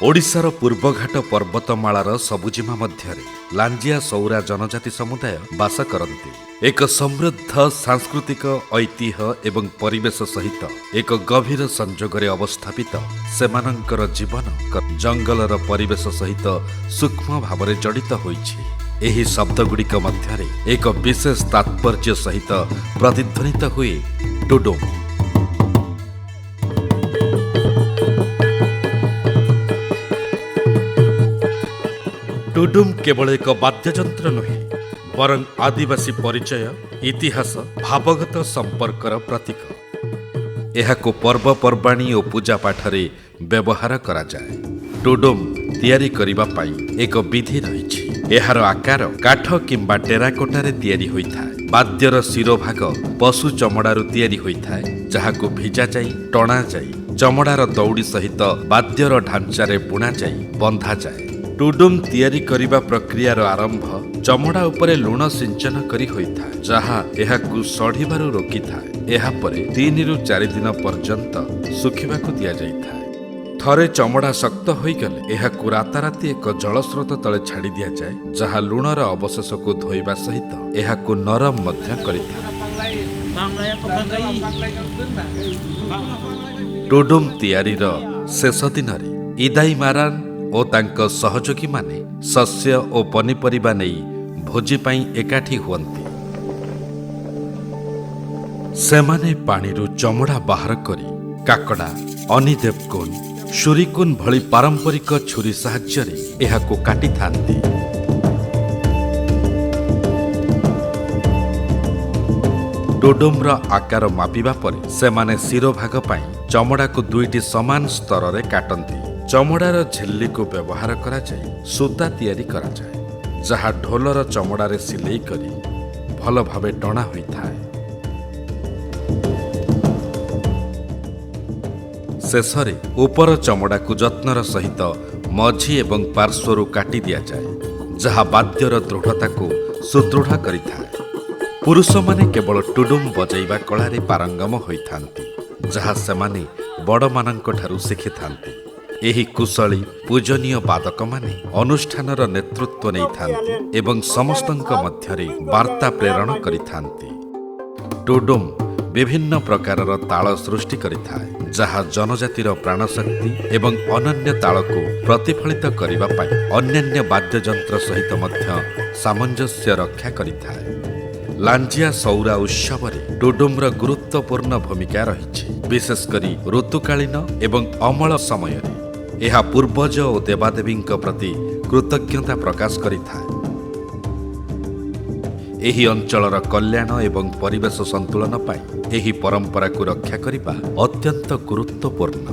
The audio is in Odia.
ଓଡ଼ିଶାର ପୂର୍ବଘାଟ ପର୍ବତମାଳାର ସବୁଜିମା ମଧ୍ୟରେ ଲାଞ୍ଜିଆ ସୌରା ଜନଜାତି ସମୁଦାୟ ବାସ କରନ୍ତି। ଏକ ସମୃଦ୍ଧ ସାଂସ୍କୃତିକ ଐତିହ୍ୟ ଏବଂ ପରିବେଶ ସହିତ ଏକ ଗଭୀର ସଂଯୋଗରେ ଅବସ୍ଥାପିତ ସେମାନଙ୍କର ଜୀବନ ଜଙ୍ଗଲର ପରିବେଶ ସହିତ ସୂକ୍ଷ୍ମ ଭାବରେ ଜଡ଼ିତ ହୋଇଛି। ଏହି ଶବ୍ଦଗୁଡ଼ିକ ମଧ୍ୟରେ ଏକ ବିଶେଷ ତାତ୍ପର୍ଯ୍ୟ ସହିତ ପ୍ରତିଧ୍ୱନିତ ହୁଏ ଟୁଡୁମ୍। ଟୁଡୁମ୍ କେବଳ ଏକ ବାଦ୍ୟଯନ୍ତ୍ର ନୁହେଁ, ବରଂ ଆଦିବାସୀ ପରିଚୟ, ଇତିହାସ, ଭାବଗତ ସମ୍ପର୍କର ପ୍ରତୀକ। ଏହାକୁ ପର୍ବପର୍ବାଣୀ ଓ ପୂଜାପାଠରେ ବ୍ୟବହାର କରାଯାଏ। ଟୁଡୁମ୍ ତିଆରି କରିବା ପାଇଁ ଏକ ବିଧି ରହିଛି। ଏହାର ଆକାର କାଠ କିମ୍ବା ଟେରାକୋଟାରେ ତିଆରି ହୋଇଥାଏ। ବାଦ୍ୟର ଶିରୋଭାଗ ପଶୁ ଚମଡ଼ାରୁ ତିଆରି ହୋଇଥାଏ, ଯାହାକୁ ଭିଜାଯାଇ, ଟଣାଯାଇ, ଚମଡ଼ାର ଦଉଡ଼ି ସହିତ ବାଦ୍ୟର ଢାଞ୍ଚାରେ ବୁଣାଯାଇ ବନ୍ଧାଯାଏ। ଟୁଡୁମ୍ ତିଆରି କରିବା ପ୍ରକ୍ରିୟାର ଆରମ୍ଭ ଚମଡ଼ା ଉପରେ ଲୁଣ ସିଞ୍ଚନ କରି ହୋଇଥାଏ, ଯାହା ଏହାକୁ ସଢ଼ିବାରୁ ରୋକିଥାଏ। ଏହାପରେ 3ରୁ 4 ଦିନ ପର୍ଯ୍ୟନ୍ତ ଶୁଖିବାକୁ ଦିଆଯାଇଥାଏ। ଥରେ ଚମଡ଼ା ଶକ୍ତ ହୋଇଗଲେ ଏହାକୁ ରାତାରାତି ଏକ ଜଳସ୍ରୋତ ତଳେ ଛାଡ଼ି ଦିଆଯାଏ, ଯାହା ଲୁଣର ଅବଶେଷକୁ ଧୋଇବା ସହିତ ଏହାକୁ ନରମ ମଧ୍ୟ କରିଥାଏ। ଟୁଡୁମ୍ ତିଆରିର ଶେଷ ଦିନରେ ଇଦାଇ ମାରାନ ଓ ତାଙ୍କ ସହଯୋଗୀମାନେ ଶସ୍ୟ ଓ ପନିପରିବା ନେଇ ଭୋଜି ପାଇଁ ଏକାଠି ହୁଅନ୍ତି। ସେମାନେ ପାଣିରୁ ଚମଡ଼ା ବାହାର କରି କାକଡ଼ା, ଅନିଦେବକୁନ୍, ସୁରିକୁନ୍ ଭଳି ପାରମ୍ପରିକ ଛୁରୀ ସାହାଯ୍ୟରେ ଏହାକୁ କାଟିଥାନ୍ତି। ଟୁଡୁମ୍ର ଆକାର ମାପିବା ପରେ ସେମାନେ ଶିରୋଭାଗ ପାଇଁ ଚମଡ଼ାକୁ ଦୁଇଟି ସମାନ ସ୍ତରରେ କାଟନ୍ତି। ଚମଡ଼ାର ଝିଲ୍ଲିକୁ ବ୍ୟବହାର କରାଯାଇ ସୂତା ତିଆରି କରାଯାଏ, ଯାହା ଢୋଲର ଚମଡ଼ାରେ ସିଲେଇ କରି ଭଲ ଭାବେ ଟଣା ହୋଇଥାଏ। ଶେଷରେ ଉପର ଚମଡ଼ାକୁ ଯତ୍ନର ସହିତ ମଝି ଏବଂ ପାର୍ଶ୍ୱରୁ କାଟି ଦିଆଯାଏ, ଯାହା ବାଦ୍ୟର ଦୃଢ଼ତାକୁ ସୁଦୃଢ଼ କରିଥାଏ। ପୁରୁଷମାନେ କେବଳ ଟୁଡୁମ୍ ବଜାଇବା କଳାରେ ପାରଙ୍ଗମ ହୋଇଥାନ୍ତି, ଯାହା ସେମାନେ ବଡ଼ମାନଙ୍କଠାରୁ ଶିଖିଥାନ୍ତି। ଏହି କୁଶଳୀ ପୂଜନୀୟ ବାଦକମାନେ ଅନୁଷ୍ଠାନର ନେତୃତ୍ୱ ନେଇଥାନ୍ତି ଏବଂ ସମସ୍ତଙ୍କ ମଧ୍ୟରେ ବାର୍ତ୍ତା ପ୍ରେରଣ କରିଥାନ୍ତି। ଟୁଡୁମ୍ ବିଭିନ୍ନ ପ୍ରକାରର ତାଳ ସୃଷ୍ଟି କରିଥାଏ, ଯାହା ଜନଜାତିର ପ୍ରାଣଶକ୍ତି ଏବଂ ଅନନ୍ୟ ତାଳକୁ ପ୍ରତିଫଳିତ କରିବା ପାଇଁ ଅନ୍ୟାନ୍ୟ ବାଦ୍ୟଯନ୍ତ୍ର ସହିତ ମଧ୍ୟ ସାମଞ୍ଜସ୍ୟ ରକ୍ଷା କରିଥାଏ। ଲାଞ୍ଜିଆ ସୌରା ଉତ୍ସବରେ ଟୁଡୁମ୍ର ଗୁରୁତ୍ୱପୂର୍ଣ୍ଣ ଭୂମିକା ରହିଛି, ବିଶେଷ କରି ଋତୁକାଳୀନ ଏବଂ ଅମଳ ସମୟରେ। ଏହା ପୂର୍ବଜ ଓ ଦେବାଦେବୀଙ୍କ ପ୍ରତି କୃତଜ୍ଞତା ପ୍ରକାଶ କରିଥାଏ। ଏହି ଅଞ୍ଚଳର କଲ୍ୟାଣ ଏବଂ ପରିବେଶ ସନ୍ତୁଳନ ପାଇଁ ଏହି ପରମ୍ପରାକୁ ରକ୍ଷା କରିବା ଅତ୍ୟନ୍ତ ଗୁରୁତ୍ୱପୂର୍ଣ୍ଣ।